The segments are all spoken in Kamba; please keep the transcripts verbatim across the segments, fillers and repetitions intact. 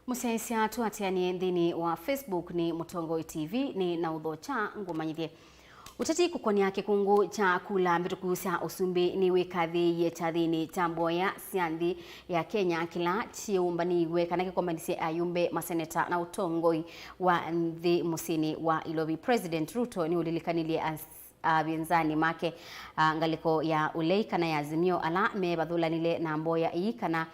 Mũsyaĩĩsya tũatĩanĩe nthĩnĩ wa Facebook nĩ Mũtongoi T V, nĩ na ũthokya ngũmanyĩthye. Ũteti kũkonĩa kĩkũngũ kya kula mbĩtũku sya ũsumbĩ nĩwĩkathĩĩie kyathĩnĩ kya mboya sya nthĩ ya Kenya kĩla kĩũmbanĩiw'e kana kĩkombanisye ayumbe, maseneta na ũtongoi wa nthĩ mũsyĩnĩ wa Ilovi. President Ruto nĩũlilikanilye as-, apinzani make, a, ngalĩko ya Ulei kana ya Azimio ala mevathũlanile na mboya ii kana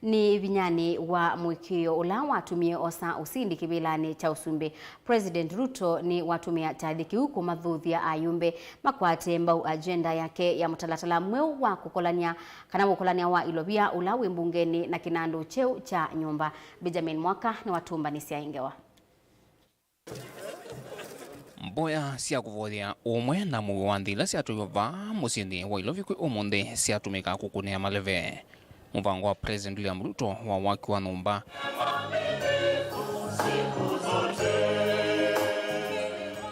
nĩ vinyanĩ wa mũĩkĩĩo ũla watumie osa ũsindi kĩvĩlanĩ kya ũsumbĩ. President Ruto nĩwatũmĩa kyathĩ kĩu kũmathũthya ayumbe makwate mbau agenda yake ya mũtalatala mweũ wa kũkolany'a kana ũkolany'a wa ilovia ũla wĩ mbungenĩ na kĩnandũ kyeũ kya nyũmba. Benjamin Mwaka nĩwatũmbanĩsya ĩ ngewa. Mboya sya kũvoyea ũmwe na mũuo wa nthĩ ila syatũiwe vaa mũsyĩnĩ wa Ilovi kwĩ ũmũnthĩ syatũmĩka kũkũnĩa maleve mũvango wa President William Ruto wa waki wa nyũmba.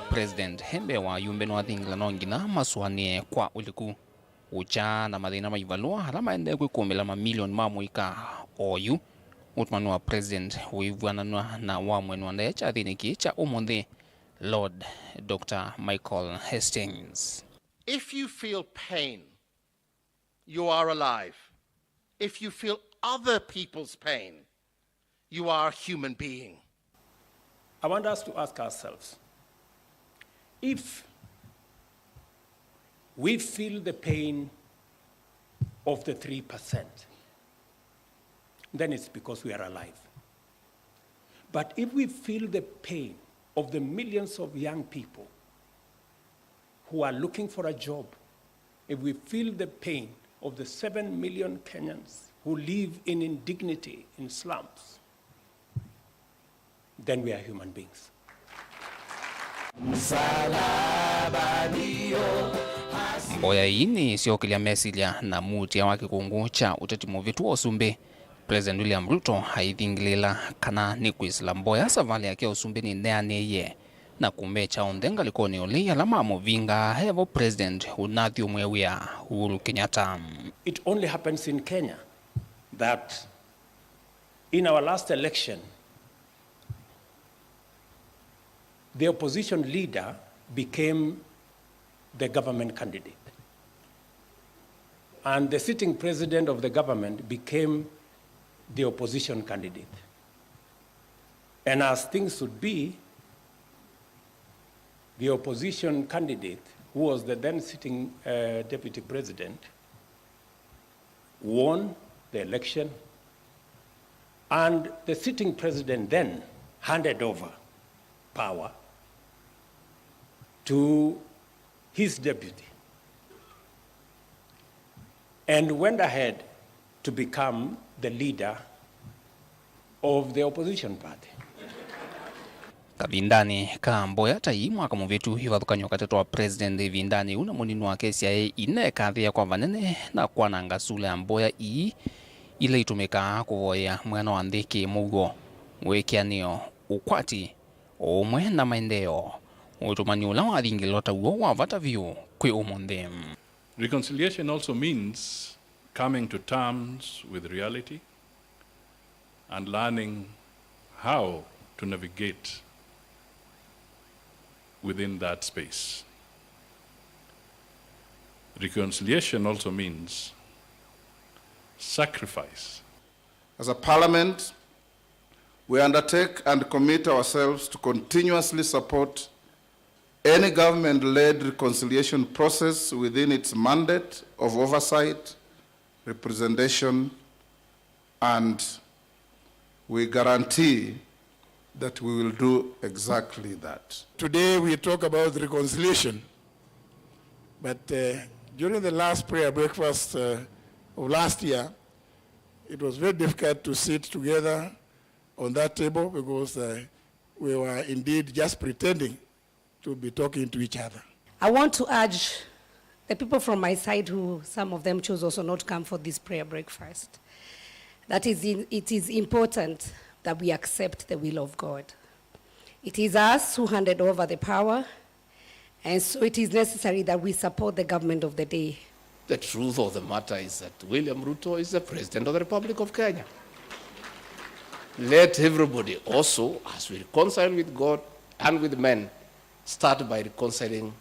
President e mbee wa ayumbe nĩwathingĩla no nginya masũanĩe kwa ũliku. Ũkya na mathĩna ma ivalũa ala maendee kwĩkũmĩla mamilioni ma mũika oyu, ũtũmani wa President ũivw'ananw'a na wa mwene wa ndaĩa kyathĩnĩ kĩĩ kya ũmũnthĩ, Lord Doctor Michael Hastings. If you feel pain, you are alive. If you feel other people's pain, you are a human being. I want us to ask ourselves, if we feel the pain of the three percent, then it's because we are alive. But if we feel the pain of the millions of young people who are looking for a job, if we feel the pain of the seven million Kenyans who live in indignity in slums, then we are human beings. Mboya ii nĩsyokĩlya mesilya na muutĩa wa kĩkũngũ kya ũteti mũvĩtu wa ũsumbĩ. President William Ruto aithingĩlĩĩla kana nĩkwĩsĩla mboya savalĩ yake ya ũsumbĩ nĩneanĩie na kũmekya onthe ngalĩkonĩ ũlei ala mamũvingaa evo President ũnathyũmũe wĩa Uhuru Kenyatta. It only happens in Kenya that in our last election, the opposition leader became the government candidate. And the sitting president of the government became the opposition candidate. And as things should be, the opposition candidate, who was the then sitting, uh, deputy president, won the election, and the sitting president then handed over power to his deputy and went ahead to become the leader of the opposition party. Kavindanĩ ka mboya ta ii mwaka mũvĩtu, ivathũkany'o katĩ wa President ĩvindanĩ yĩu na mũnini wake syaĩ inekathĩĩa kwa vanene na kwananga sula ya mboya ii ila itũmĩkaa kũvoyea mwena wa nthĩ kĩ-mũuo, wĩkĩanĩo, ũkwati, ũmwe na maendeeo, ũtũmani ũla wathingĩlĩlwa ta w'o wa vata vyũ kwĩ ũmũnthĩ. Reconciliation also means coming to terms with reality and learning how to navigate within that space. Reconciliation also means sacrifice. As a parliament, we undertake and commit ourselves to continuously support any government-led reconciliation process within its mandate of oversight, representation, and we guarantee that we will do exactly that. Today we talk about reconciliation, but, uh, during the last prayer breakfast, uh, of last year, it was very difficult to sit together on that table because, uh, we were indeed just pretending to be talking to each other. I want to urge the people from my side who, some of them chose also not to come for this prayer breakfast, that is in, it is important that we accept the will of God. It is us who handed over the power, and so it is necessary that we support the government of the day. The truth of the matter is that William Ruto is the President of the Republic of Kenya. Let everybody also, as we reconcile with God and with men, start by reconciling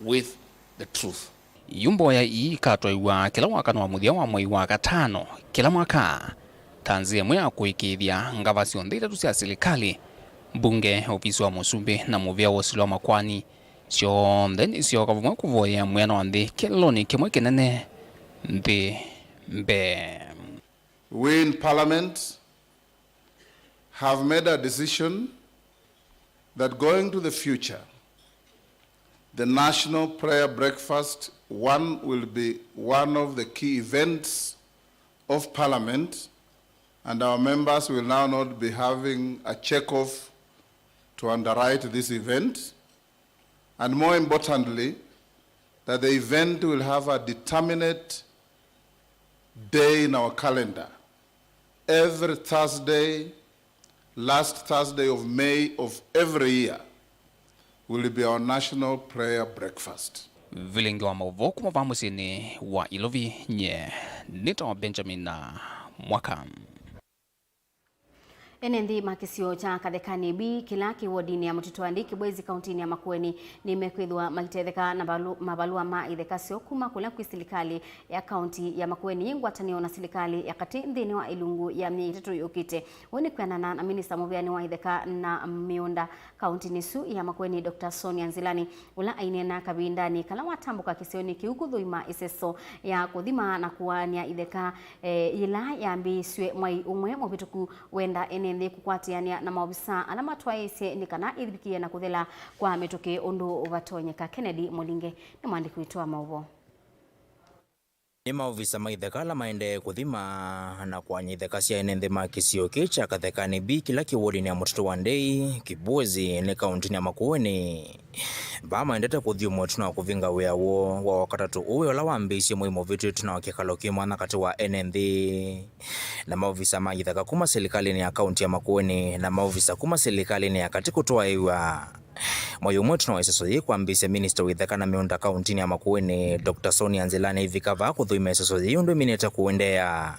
with the truth. Yu mboya ii ikatwaiwa kĩla wakana wa mũthya wa mwei wa katano kĩla mwaka, ta nzĩa ĩmwe ya kũĩkĩĩthya ngava syonthe itatũ sya silikalĩ, mbunge, ovisi wa mũsumbĩ, na mũvĩa wa ũsili wa makoani. Syonthe nĩsyoka vamwe kũvoyea mwĩana wa nthĩ kĩlĩlonĩ kĩmwe kĩnene nthĩ mbee. We in Parliament have made a decision that going to the future, the National Prayer Breakfast one will be one of the key events of Parliament, and our members will now not be having a check-off to underwrite this event, and more importantly, that the event will have a determinate day in our calendar. Every Thursday, last Thursday of May of every year, will be our national prayer breakfast. Vilingi wa maũvoo kuma vaa mũsyĩnĩ wa Ilovi, nye nĩtawa Benjamin Mwaka. Ene nthĩ ma kĩsio kya Kathekani B, kĩla kĩ wodinĩ ya Mũtitũ wa Ndei, Kibwezi, kauntinĩ ya Makueni, nĩmekwĩthĩwa maitetheka na valu-, mavalũa ma itheka syoo kuma kũla kwĩ silikalĩ ya kaunti ya Makueni yĩ ngwatanĩo na silikalĩ ya katĩ nthĩnĩ wa ĩlungu ya myei ĩtatũ yũkĩte. Ũu nĩ kwĩanana na minista mũvĩanĩ wa itheka na mĩũnda kauntinĩ ĩsu ya Makueni, Doctor Sonia Nzilani, ũla aineena kavindanĩ kala watambũka kĩsionĩ kĩu kũthũima ĩseso ya kũthima na kũaany'a itheka, eh, yĩla yambĩĩsw'e mwai ũmwe mũvĩtũku. Wenda ene nthĩ kũkwatĩanĩa na maovisaa ala matwaĩĩsye nĩ kana ĩvikĩe na kũthela kwa mĩtũkĩ ũndũ vatonyeka. Kennedy Mũlinge nĩ mwandĩki witũ wa maũvoo. Nĩ maovisa ma itheka ala maendee kũthima na kũaany'a itheka sya ene nthĩ ma kĩsio kĩĩ kya Kathekani B, kĩla kĩ wodinĩ ya Mũtitũ wa Ndei, Kibwezi, nĩ kauntinĩ ya Makueni. Vaa maendete kũthyũmũa ĩtina wa kũvinga wĩa woo wa wakatatũ ũũ, wĩa ũla wambĩĩsye mwei mũvĩtu ĩtina wa kĩkalo kĩ mwanya katĩ wa ene nthĩ na maovisa ma itheka kuma silikalĩnĩ ya kaunti ya Makueni na maovisa kuma silikalĩnĩ ya katĩ kũtwaĩw'a. Mwai ũmwe ĩtina wa ĩseso yĩĩ kwambĩĩsya, minista wa itheka na mĩũnda kauntinĩ ya Makueni, Doctor Sonia Nzilani, aivika vaa kũthũima ĩseso yĩĩ ũndũ ĩminĩte kũendeea.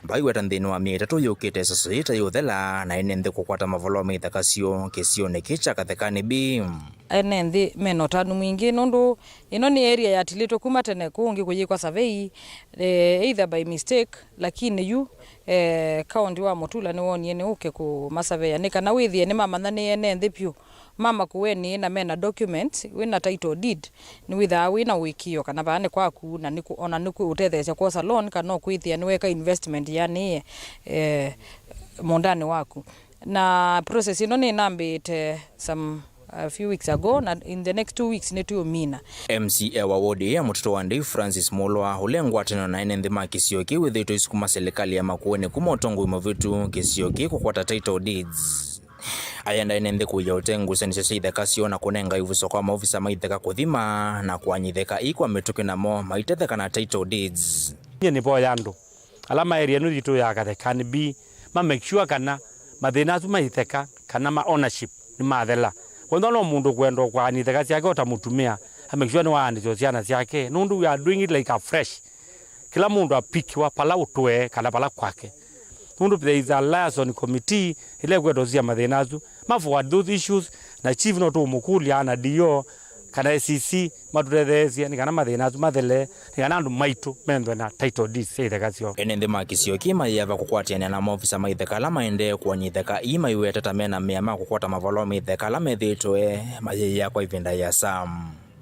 Vaiweta nthĩnĩ wa myei ĩtatũ yũkĩte, ĩseso yĩĩ ta yũthela na ene nthĩ kũkwata mavalũa ma itheka syoo kĩsionĩ kĩĩ kya Kathekani B. Ene nthĩ mena ũtanu mwingĩ nũndũ ĩno nĩ area yatilĩtwe kuma tene kũngĩ kũyĩkwa survey, eh, either by mistake, lakini yu, eh, kaunti wa Mũtula nĩwonie nĩũke kũmasaveya nĩ kana wĩthĩe nĩmamanya nĩ ene nthĩ vyũ ma Makueni na mena document, wĩna title deed, nĩwĩthaa wĩna ũĩkĩĩo kana vaa nĩ kwaku, na nĩkũ-, ona nĩkũũtetheesya kwosa loan kana ũkwĩthĩa nĩweka investment yanĩĩe, eh, mũũndanĩ waku. Na process ĩno nĩnambĩĩte some, a few weeks ago, na in the next two weeks nĩtũũmina. M C A wa ward ĩĩ ya Mũtitũ wa Ndei, Francis Mulwa, ũla e ngwatanĩo na ene nthĩ ma kĩsio kĩĩ wĩthĩĩtwe aisukuma silikalĩ ya Makueni kuma ũtongoi mũvĩtu kĩsio kĩĩ kũkwata title deeds. Ayenda ene nthĩ kũia ũtee ngusanĩsyo sya itheka syoo na kũnenga ĩvuso kwa maovisa ma itheka kũthima na kũaany'a itheka ii kwa mĩtũkĩ namo maitetheka na title deeds. Nyie nĩvoya andũ ala ma area ĩno yitũ ya Kathekani B ma make sure kana mathĩna asu ma itheka kana ma ownership nĩmathela. Wethwa no mũndũ ũkwenda kũaany'a itheka syake o ta mũtumĩa, a make sure nĩwaandĩkya syana syake, nũndũ we are doing it like a fresh. Kĩla mũndũ apikiwa vala ũtũe kana vala kwake. Nũndũ there is a liaison committee ĩla ĩkwenda ũsisya mathĩna asu, ma forward those issues, na chief no tũũmũkũlya na D O kana A C C matũtetheesye nĩ kana mathĩna asu mathele, nĩ kana andũ maitũ menthwe na title deeds sya itheka syoo. Ene nthĩ ma kĩsio kĩĩ mayĩava kũkwatĩanĩa na maovisa ma itheka ala maendee kũaany'a itheka ii maiweta ta mena mea ma kũkwata mavalũa ma itheka ala methĩĩtwe mayĩyĩa kwa ĩvinda ĩasa.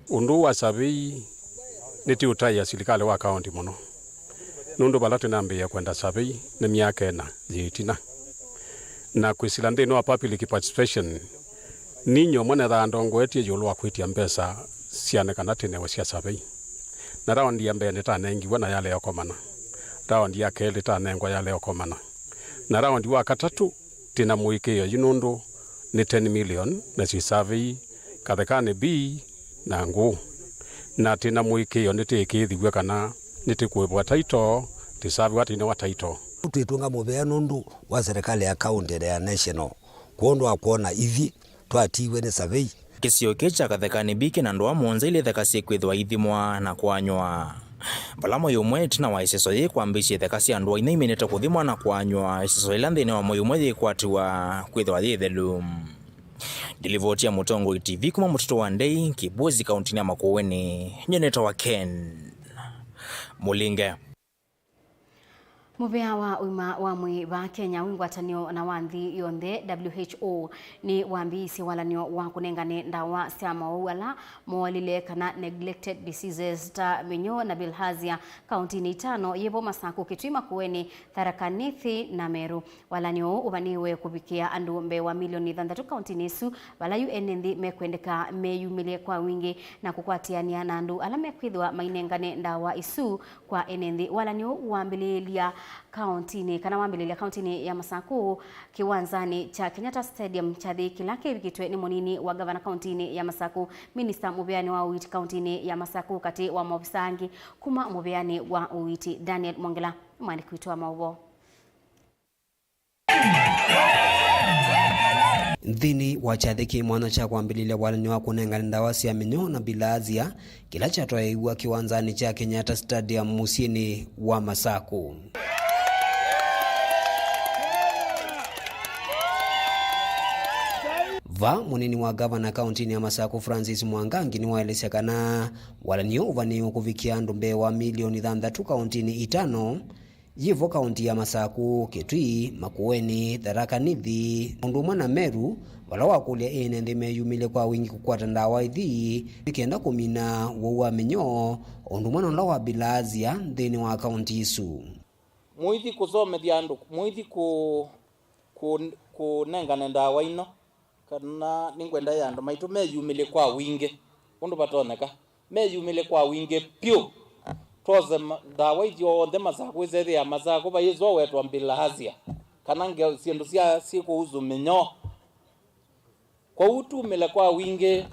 Ũndũ ũũ wa survey nĩtũũtaĩa silikalĩ wa kaũnti mũno, nũndũ vala tũnambĩĩa kwenda survey nĩ myaka ĩna yĩ ĩtina. Na kwĩsĩla nthĩnĩ wa public participation, ninyie ũmwe nethaa ndongoetye ĩũlũ wa kwĩtya mbesa sya nĩ kana tĩnewe sya survey. Na raundi ya mbee nĩtanengiwe na yalea ũkomana. Raundi ya kelĩ tanengwa yalea ũkomana. Na raundi wa katatũ, tĩna mũĩkĩĩo yu nũndũ nĩ ten million na syĩ survey Kathekanĩ B na Ngũũ. Na tĩna mũĩkĩĩo nĩtĩĩkĩĩthiw'e kana nĩtĩkũĩvwa title, tĩsavĩwa tĩnewa title. Twĩtũnga mũvea nũndũ wa serikali ya county na ya national kwondũ wa kwona ithyĩ twatiiwe nĩ survey. Kĩsio kĩĩ kya Kathekanĩ B kĩna ndũa mũonza ilĩ itheka syĩkwĩthĩwa ithimwa na kũanywa. Vala mwei ũmwe ĩtina wa ĩseso yĩĩ kwambĩĩsya, itheka sya andũ aina iminĩte kũthimwa na kũanywa, ĩseso ĩla nthĩnĩ wa mwei ũmwe yĩkwatiwa kwĩthĩwa yĩ ĩthelu. Ndilivoti ya Mũtongoi T V kuma mũtitũ wa Ndei, Kĩbwezi, kauntinĩ ya Makueni, nyie nĩtawa Ken Mũlinge. Mũvĩa wa ũima wa mwĩĩ vaa Kenya wĩ ngwatanĩo na wa nthĩ yonthe, W H O, nĩwambĩĩisye walanĩo wa kũnengane ndawa sya maũwau ala moolile kana neglected diseases ta mĩnyoo na bilharzia kauntinĩ itano, yĩvo Masakũ, Kitui, Makueni, Tharaka Nithi na Meru. Walanĩo ũũ ũvanĩĩwe kũvikĩa andũ mbee wa milioni thanthatũ kauntinĩ ĩsu, vala yu ene nthĩ mekwendeka meyumĩlye kwa wingĩ na kũkwatĩanĩa na andũ ala mekwĩthĩwa mainengane ndawa isu kwa ene nthĩ. Walanĩo ũũ wambĩlĩĩlya kauntinĩ, kana wambĩlĩĩlya kauntinĩ ya Masakũ kĩwanzanĩ kya Kenyatta Stadium, kyathĩ kĩla kĩvikĩtwe nĩ mũnini wa ngavana kauntinĩ ya Masakũ, minista mũvĩanĩ wa ũiiti kauntinĩ ya Masakũ, katĩ wa maofisa angĩ kuma mũvĩanĩ wa ũiiti. Daniel Mwongela nĩ mwandĩki witũ wa maũvoo. Nthĩnĩ wa kyathĩ kĩ mwanya kya kwambĩlĩlya walanĩo wa kũnengane ndawa sya mĩnyoo na bilharzia, kĩla kyatwaĩiw'a kĩwanzanĩ kya Kenyatta Stadium mũsyĩnĩ wa Masakũ. Va mũnini wa ngavana kauntinĩ ya Masakũ, Francis Mwangangi, nĩwaelesya kana walanĩo ũvanĩĩwe kũvikĩa andũ mbee wa milioni thanthatũ kauntinĩ itano, yĩvo kaunti ya Masakũ, Kitui, Makueni, Tharaka Nithi, ũndũ ũmwe na Meru, vala wakũlya ene nthĩ meyumĩlye kwa wingĩ kũkwata ndawa ithi nĩ kenda kũmina ũwau wa mĩnyoo, ũndũ ũmwe na ũla wa bilharzia nthĩnĩ wa kaunti isu. Mũithi kũsomethya andũ, mũithi kũ-, kũ-, kũnengane ndawa ino, kana nĩngwenda ĩ andũ maitũ meyumĩlye kwa wingĩ ũndũ vatonyeka, meyumĩlye kwa wingĩ vyũ, twose ma-, ndawa ithyonthe Masakũ, ĩsethĩa Masakũ vayĩsowetwa bilharzia, kana nge-, syĩndũ sya syĩ kũhusu mĩnyoo. Kwoou tumĩle kwa wingĩ.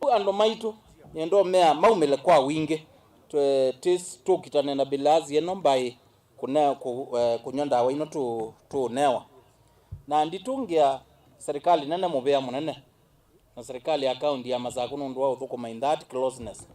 Andũ maitũ, nĩenda ũmea maumĩle kwa wingĩ. Twe-, tis-, tũkitane na bilharzia ĩno mbaĩ kũne-, kũ-, eh, kũnyw'a ndawa ino tũ-, tũũnewa. Na nditũngĩa serikali nene mũvea mũnene, na serikali ya kaunti ya Masakũ nũndũ wa ũthũkũma in that closeness.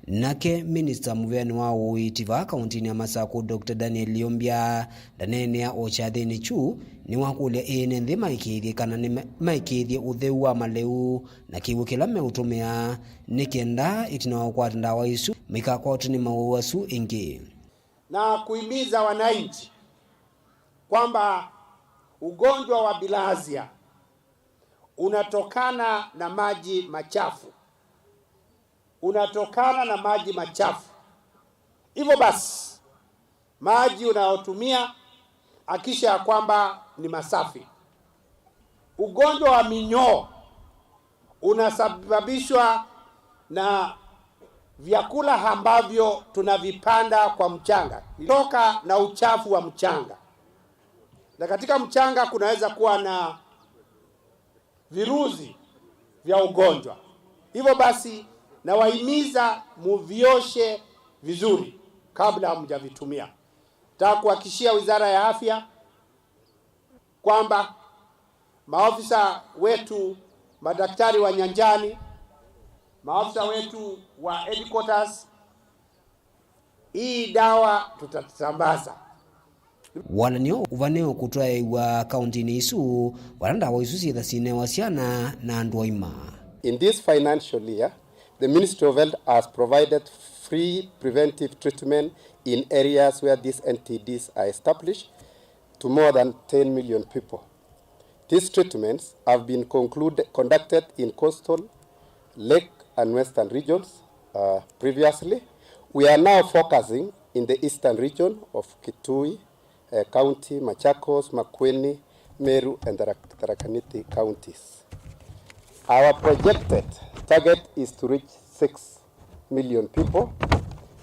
Nake minista mũvĩanĩ wa ũiiti vaa kauntinĩ ya Masakũ, Doctor Daniel Liombia, ndaneenea o kyathĩnĩ kyu, nĩwakũlya ene nthĩ maĩkĩĩthye kana nĩmaĩkĩĩthye ũtheu wa malĩu na kĩw'ũ kĩla meũtũmĩa, nĩ kenda ĩtina wa kũkwata ndawa isu maikakwatwe nĩ mawau asu ĩngĩ. Na kuhimiza wananchi kwamba ugonjwa wa bilharzia unatokana na maji machafu. Unatokana na maji machafu. Hivyo basi, maji unayotumia, hakikisha ya kwamba ni masafi. Ugonjwa wa minyoo unasababishwa na vyakula ambavyo tunavipanda kwa mchanga, kutoka na uchafu wa mchanga. Na katika mchanga kunaweza kuwa na virusi vya ugonjwa. Hivyo basi, nawahimiza muvioshe vizuri kabla hamjavitumia. Nataka kuhakikishia Wizara ya Afya kwamba maofisa wetu, madaktari wa nyanjani, maofisa wetu wa headquarters, hii dawa tutasambaza. Walanĩo ũvanĩĩwe kũtwaĩĩw'a kauntinĩ isu, vala ndawa isu syĩtha sinewa syana na andũ aima. In this financial year, the Ministry of Health has provided free preventive treatment in areas where these N T Ds are established to more than ten million people. These treatments have been concluded, conducted in coastal, lake and western regions, uh, previously. We are now focusing in the eastern region of Kitui, uh, County, Machakos, Makueni, Meru and Tharak-, Tharaka Nithi counties. Our projected target is to reach six million people,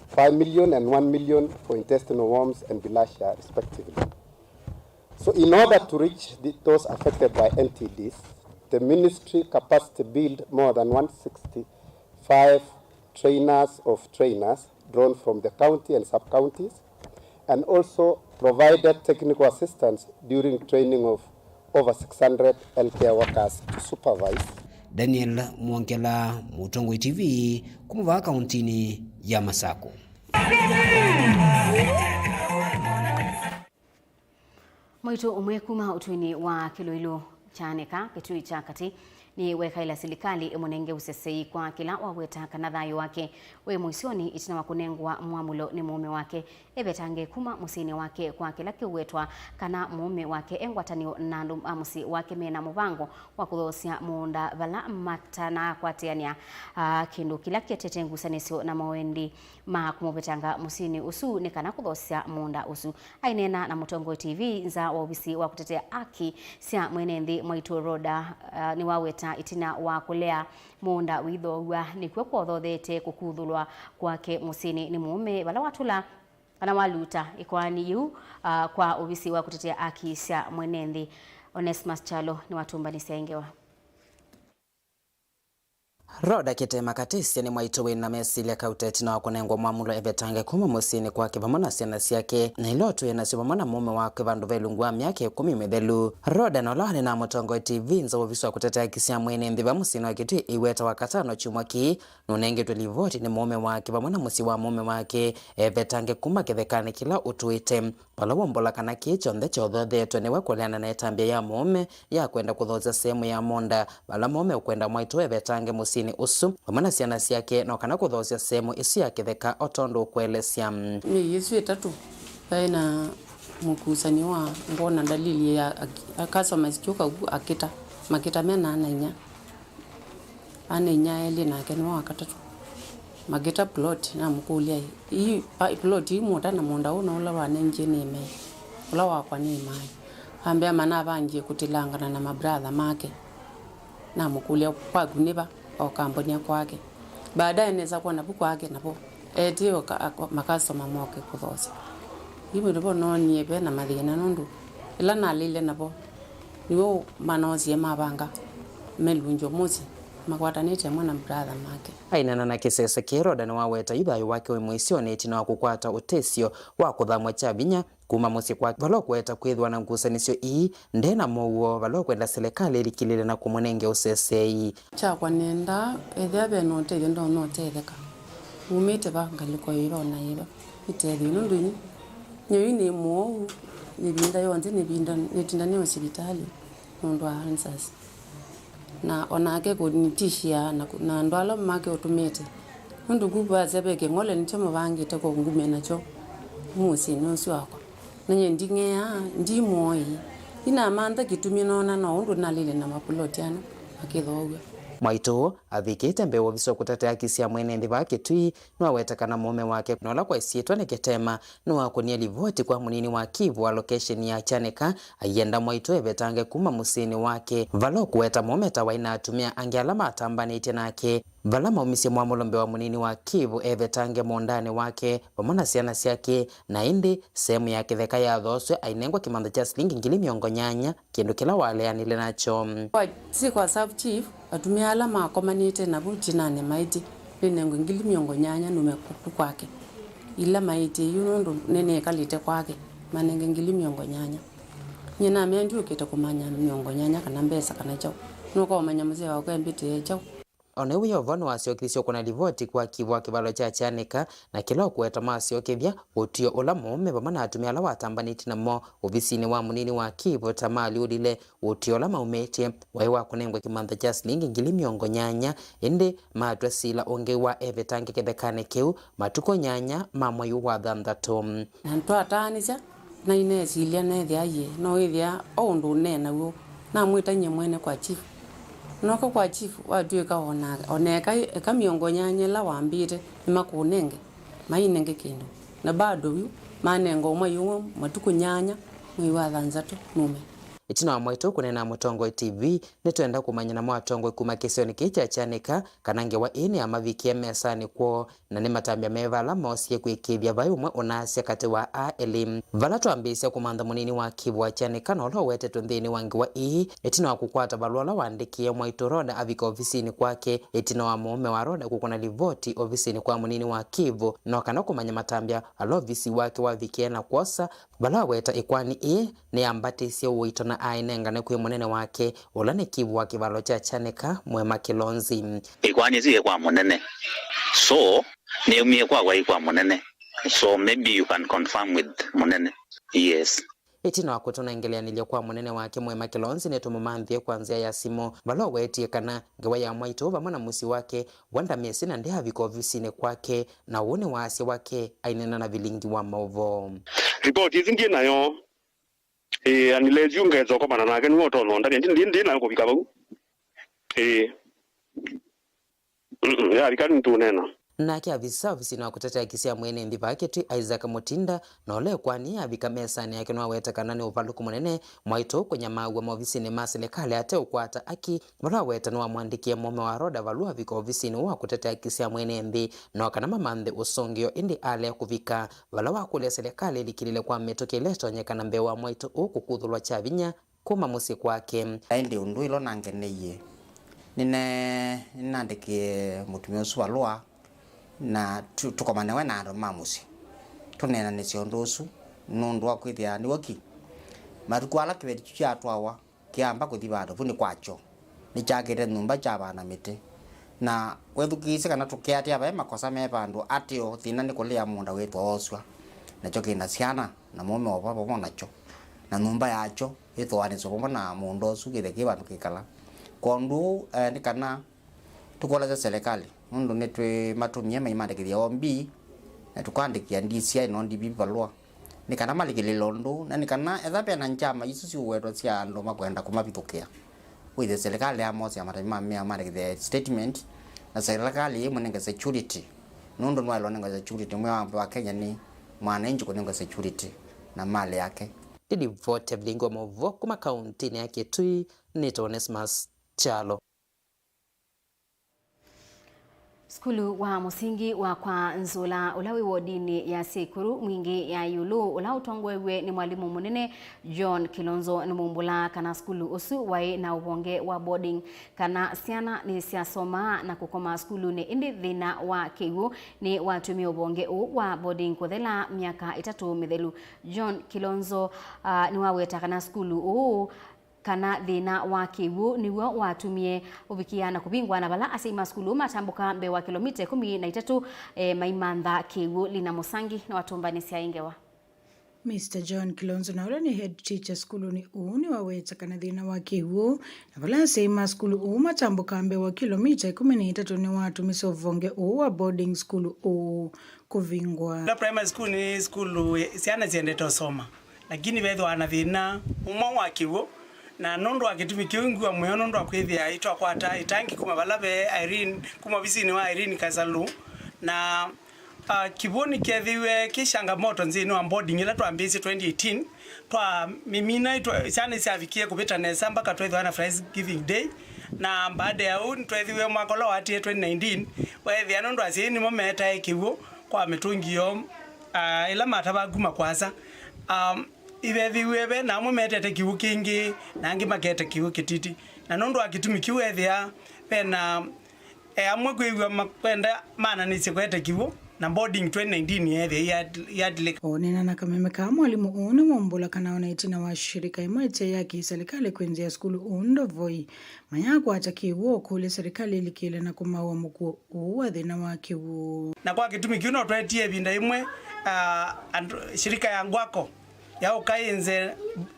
five million and one million for intestinal worms and bilharzia respectively. So in order to reach the, those affected by N T Ds, the ministry capacity build more than one sixty-five trainers of trainers drawn from the county and sub-counties, and also provided technical assistance during training of over six hundred healthcare workers to supervise. Daniel Mwongela, Mũtongoi T V, kuma vaa kauntinĩ ya Masakũ. Mwaitũ ũmwe kuma ũtũinĩ wa Kĩlũilũ kya Neka, Kĩtui kya Katĩ, nĩwekaĩla silikalĩ ĩmũnenge ũsesei kwa kĩla waweta kana thayũ wake wĩ mũisyonĩ ĩtina wa kũnengwa mwamũlo nĩ mũũme wake evetange kuma mũsyĩnĩ wake kwa kĩla kĩũwetwa kana mũũme wake e ngwatanĩo na andũ ma mũsyĩ wake mena mũvango wa kũthoosya mũũnda vala matanakwatĩanĩa, aa, kĩndũ kĩla kĩetete ngusanĩsyo na mawendi ma kũmũvetanga mũsyĩnĩ ũsu nĩ kana kũthoosya mũũnda ũsu. Aineena na Mũtongoi T V nza wa ovisi wa kũtetea aki sya mwene nthĩ, Mwaitũ Rhoda, ah, nĩwaweta ĩtina wa kũlea mũũnda wĩthoow'a nĩkw'o kwothothete kũkuthũlwa kwake mũsyĩnĩ nĩ mũũme vala watũla kana waluta ĩkoani yĩu, ah, kwa ovisi wa kũtetea aki sya mwene nthĩ. Onesmus Kyalo nĩwatũmbanĩsya ĩ ngewa. Rhoda Kĩtema Katĩsya nĩ mwaitũ wĩ na mesilya kauta ĩtina wa kũnengwa mwamũlo evetange kuma mũsyĩnĩ kwake vamwe na syana syake, na ila ũtwĩe nasyo vamwe na mũũme wake vandũ ve ilungu wa myaka ĩkũmi mĩthelu. Rhoda na ũla waneenaa Mũtongoi T V nza wa ovisi wa kũtetea aki sya mwene nthĩ va mũsyĩnĩ wa Kĩtui ĩweta Wakatano kyumwa kĩĩ, nũnengetwe livoti nĩ mũũme wake vamwe na mũsyĩ wa mũũme wake evetange kuma kĩthekanĩ kĩla ũtũĩte. Vala wombola kana kĩĩ kyonthe kyothothetwe nĩwe kũleana na ĩtambya ya mũũme ya kwenda kũthoosya sehemu ya mũũnda, vala mũũme ũkwenda mwaitũ evetange mũsyĩnĩ ũsu vamwe na syana syake, no kana kũthoosya sehemu ĩsu ya kĩtheka o tondũ ũkũelesya. Myei ĩsu ĩtatũ, vaĩ na mũkusanĩo wa ngwona ndalili ya aki-, a customers kyũka vu akĩta, makĩta me na ana inya. Ana inya elĩ nake nĩwe wa katatũ. Makĩta plot, namũkũlya, "Ii, pa-, plot ii mũũta na mũũnda ũũ na ũla wanengie nĩ mae? Ũla wakwa nĩ mae?" Ambĩa manavangie kũtilangana na mabrother make. Namũkũlya, "Kwaku nĩ va?" Okambonia kwake. Baadaye nesa kwona vu kwake navo. Etĩĩwe ka-, ako-, makasitoma moke kũthoosya. Yu nĩvo noonie ve na mathĩna nũndũ ĩla nalĩile navo nĩw'o manoosie mavanga melungywa mũsyĩ makwatanĩte amwe na brother make. Aineena na kĩsese kĩĩ, Rhoda nĩwaweta yu thayũ wake wĩ mũisyonĩ ĩtina wa kũkwata ũtethyo wa kũthamw'a kya vinya kuma mũsyĩ kwake, vala ũkũweta kwĩthĩwa na ngusanĩsyo ii nde na mũuo, vala ũkwenda silikalĩ ĩlikĩlĩle na kũmũnenge ũseseei. Kyakwa nenda, ethĩa ve na ũtethyo ndonya ũtetheka, umĩte va ngalĩko yĩva o na yĩva, ĩtethyo nũndũ yu nyũi nĩ mũou, ĩvinda yonthe nĩvinda-, nĩtinda nĩ o sivitalĩ nũndũ wa answers. Na o nake kũnitishia na kũ-, na andũ ala make ũtũmĩte. Nũndũ ku vasya ve kĩng'ole nĩkyo mavangĩte kũngumya nakyo mũsyĩnĩ ũsu wakwa. Na nyie nding'eaa, ndi mũoi. Inamantha kĩtumi noona no ũndũ nalĩle na mapuloti ana makĩthoow'a. Mwaitũ avikĩte mbee wa ovisi wa kũtetea haki sya mwene nthĩ vaa Kĩtui, nĩwaweta kana mũũme wake, na ũla kwa ĩsyĩtwa nĩ Ketema, nĩwakũnie livoti kwa mũnini wa Kivu wa lokesheni ya Kyanika, aienda mwaitũ evetange kuma mũsyĩnĩ wake, vala ũkũweta mũũme ta waĩ na atumĩa angĩ ala matambanĩtye nake, vala maumisye mwamũlo mbee wa mũnini wa Kivu evetange mũũndanĩ wake vamwe na syana syake, na ĩndĩ sehemu ya kĩtheka yathooswe ainengwa kĩmantha kya silingi ngili mĩongo nyanya, kĩndũ kĩla waleanile nakyo. Kwa, si kwa sub chief, atumĩa ala makomanĩte navo ĩtinanĩ maĩtye nĩnengwe ngili mĩongo nyanya nume ku-, kwake. Ila maĩtye yu nũndũ nĩnĩkalĩte kwake, manenge ngili mĩongo nyanya. Nyie namea ndiũkĩte kũmanya mĩongo nyanya kana mbesa kana kyaũ. Nũkomanya mũsee wakwa embĩtĩe kyaũ. O na wĩ o vo, nĩwasyokithisye kũna livoti kwa Kivu wa kĩvalo kya Kyanika, na kĩla ũkũweta masyokethya, ũtw'ĩo ũla mũũme vamwe na atumĩa ala watambanĩtye namo ovisinĩ wa mũnini wa Kivu ta maalyũlile, ũtw'ĩo ũla maumĩtye waĩ wa kũnengwa kĩmantha kya silingi ngili mĩongo nyanya, ĩndĩ matw'a sila ũngĩ wa evetange kĩthekanĩ kĩu matukũ nyanya ma mwei wa thanthatũ. Na twataanĩsya, na inesilya neethĩa aiee, no wĩthĩa o ũndũ ũneenaw'o, namwĩta nyie mwene kwa chief. Nooka kwa chief, watw'ĩka o na, o na eka, eka mĩongo nyanya ĩla wambĩte nĩmakũnenge, mainenge kĩndũ. Na bado yu manenga ũmwe yu matukũ nyanya mwei wa thanthatũ nume. Ĩtina wa mwaitũ kũneena na Mũtongoi T V, nĩtwenda kũmanya namo atongoi kuma kĩsionĩ kĩĩ kya Kyanika kana ngewa ĩĩ nĩyamavikie mesanĩ kwoo, na nĩ matambya meva ala moosie kũĩkĩĩthya vai ũmwe ũnaasya katĩ wa aa elĩ. Vala twambĩĩsya kũmantha mũnini wa Kivu wa Kyanika na ũla ũwetetwe nthĩnĩ wa ngewa ĩĩ, ĩtina wa kũkwata valũa ũla waandĩkĩe mwaitũ Rhoda avika ovisinĩ kwake, ĩtina wa mũũme wa Rhoda kũkũna livoti ovisinĩ kwa mũnini wa Kivu, no kana kũmanya matambya ala ovisi wake wavikie na kwosa, vala waweta ĩkoani ĩĩ nĩyambatĩsye ũito na aĩnengane kwĩ mũnene wake, ũla nĩ Kivu wa kĩvalo kya Kyanika, Mwema Kilonzi. Ĩkoani ĩsu yĩ kwa mũnene. So, nĩyaumie kwakwa yĩ kwa mũnene. So maybe you can confirm with mũnene. Yes. Ĩtina wa kũtũnengeleanĩlya kwa mũnene wake Mwema Kilonzo, nĩtũmũmanthie kwa nzĩa ya simũ, vala ũwetie kana ngewa ya mwaitũ vamwe na mũsyĩ wake wa ndamesĩ na ndĩavika ovisinĩ kwake, na ũũ nĩ wasya wake aineena na vilingi wa maũvoo. Ripoti ĩsu ndiĩ nayo. Ĩĩ, unless yu ngesa ũkomana nake nĩwe ũtonya ũndavya. Ndi, ndi, ndi nayo kũvika vau. Ĩĩ. Mm, yavika nĩtũũneena. Nake avisa ovisinĩ wa kũtetea haki sya mwene nthĩ vaa Kitui, Isaac Mutinda, na ũla ekwani avika mesanĩ yake nĩwaweta kana nĩ ũvalũku mũnene mwaitũ kũnyamaaw'a maovisinĩ ma silikalĩ ateũkwata aki, vala waweta nĩwamwandĩkie mũũme wa Rhoda valũa avika ovisinĩ ũũ wa kũtetea haki sya mwene nthĩ, no kana mamanthe ũsũngĩo, ĩndĩ alea kũvika vala wakũlya silikalĩ ĩlikĩlĩle kwa mĩtũkĩ ĩla ĩtonyeka na mbee wa mwaitũ ũũ kũkuthũlwa kya vinya kuma mũsyĩ kwake. Na ĩndĩ ũndũ ĩla ũnangeneie, nĩne-, nĩnandĩkie mũtumĩa ũsu valũa na tũ-, tũkomane we na andũ ma mũsyĩ, tũneenanĩsye ũndũ ũsu, nũndũ wa kwĩthĩa nĩw'o ki matukũ ala kĩveti kyu kyatwawa kĩamba kũthi vandũ, vu nĩ kwakyo, nĩkyakĩte nyũmba kyavanda mĩtĩ. Na wethukĩĩsye kana tũkeatĩĩa vai makosa me vandũ ateo, thĩna nĩ kũlea mũũnda wĩthwa woosw'a, nakyo kĩ na syana na mũũme wa vava vamwe nakyo, na nyũmba yakyo ĩthooanĩswe vamwe na mũũnda ũsu kĩtheke kĩ vandũ kĩkala. Kwa ũndũ ũũ, eh, nĩ kana tũkũlasya silikalĩ, nũndũ nĩtwĩmatũmie maimandĩkĩthya O B, na tũkandĩkĩa D C I na O D P valũa, nĩ kana malikĩlĩle ũndũ, na nĩ kana ethĩwa ve na njama isu siũwetwa sya andũ makwenda kũmavithũkĩa, wĩthĩe silikalĩ yamosea matai ma mea mandĩkĩthya statement, na silikalĩ yĩmũnenge security, nũndũ nĩwaĩlwa nĩnga security. Mwĩ wa, wa Kenya nĩ mwananchi kũnengwa security na mali yake. Ndĩlivote vilingi wa maũvoo kuma kauntinĩ ya Kitui, nĩtawa Onesmus Kyalo. Sukulu wa mũsingi wa Kwa Nzũla, ũla wĩ wodinĩ ya Syĩkũrũ Mwingĩ ya ĩũlũ, ũla ũtongoew'e nĩ mwalimũ mũnene John Kilonzo, nĩmũmbũlaa kana sukulu ũsu waĩ na ũvonge wa boarding, kana syana nĩsyasomaa na kũkoma sukulunĩ, ĩndĩ thĩna wa kĩw'ũ nĩwatumie ũvonge ũũ wa boarding kũthela myaka ĩtatũ mĩthelu. John Kilonzo, ah, nĩwaweta kana sukulu ũũ kana thĩna wa kĩw'ũ nĩw'o watumie ũvikĩa na kũvingwa, na vala asyai ma sukulu ũũ matambũka mbee wa kĩlomita ĩkũmi na itatũ, eh, maimantha kĩw'ũ. Lina Mũsangi nĩwatũmbanĩsya ĩ ngewa. Mister John Kilonzo, na ũla nĩ head teacher sukulunĩ ũũ, nĩwaweta kana thĩna wa kĩw'ũ, na vala asyai ma sukulu ũũ matambũka mbee wa kĩlomita ĩkũmi na itatũ nĩwatumisye ũvonge ũũ wa boarding sukulu ũũ kũvingwa. Ĩla primary school nĩ sukulu syana syendete ũsoma, lakini vethĩwa na thĩna ũmwe wa kĩw'ũ, na nũndũ wa kĩtumi kĩu ngw'a mũyo nũndũ wa kwĩthĩa ĩtwakwata ĩtangi kuma vala ve Irene, kuma ovisinĩ wa Irene Kasalu, na, ah, kĩw'ũ nĩkethĩwe kĩ changamoto nthĩnĩ wa boarding ĩla twambĩĩsye twenty eighteen, twamĩmina, itwa-, syana isyavikie kũvĩta nesa mpaka twethĩwa na Friends Giving Day, na baada ya ũu nĩtwethiwe mwaka ũla waatĩĩe twenty nineteen, weethĩa nũndũ asyai nĩmo meetae kĩw'ũ kwa mĩtũngi yoo, ah, ĩla matavaa kuma kũasa. Um, ivethĩwe ve na amwe metete kĩw'ũ kĩngĩ, na angĩ makete kĩw'ũ kĩtiti. Na nũndũ wa kĩtumi kĩu, weethĩa ve na, e, amwe kwĩw'a makwenda mananĩsye kwete kĩw'ũ, na boarding twenty nineteen yeethĩa yad-, yadilika. Ũneena na kameme kaa mwalimũ ũũ nĩwaumbũla kana ona ĩtina wa shirika ĩmwe ĩte ya kĩsilikalĩ kwĩnzĩa sukulu ũũ Ndovoi, mayakwata kĩw'ũ, ũkũlya silikalĩ ĩlikĩle na kũmaũa mũkuo ũũ wa thĩna wa kĩw'ũ. Na kwa kĩtumi kĩu no twetie ĩvinda ĩmwe, ah, andũ, shirika ya Ngwako yaũka ĩnze,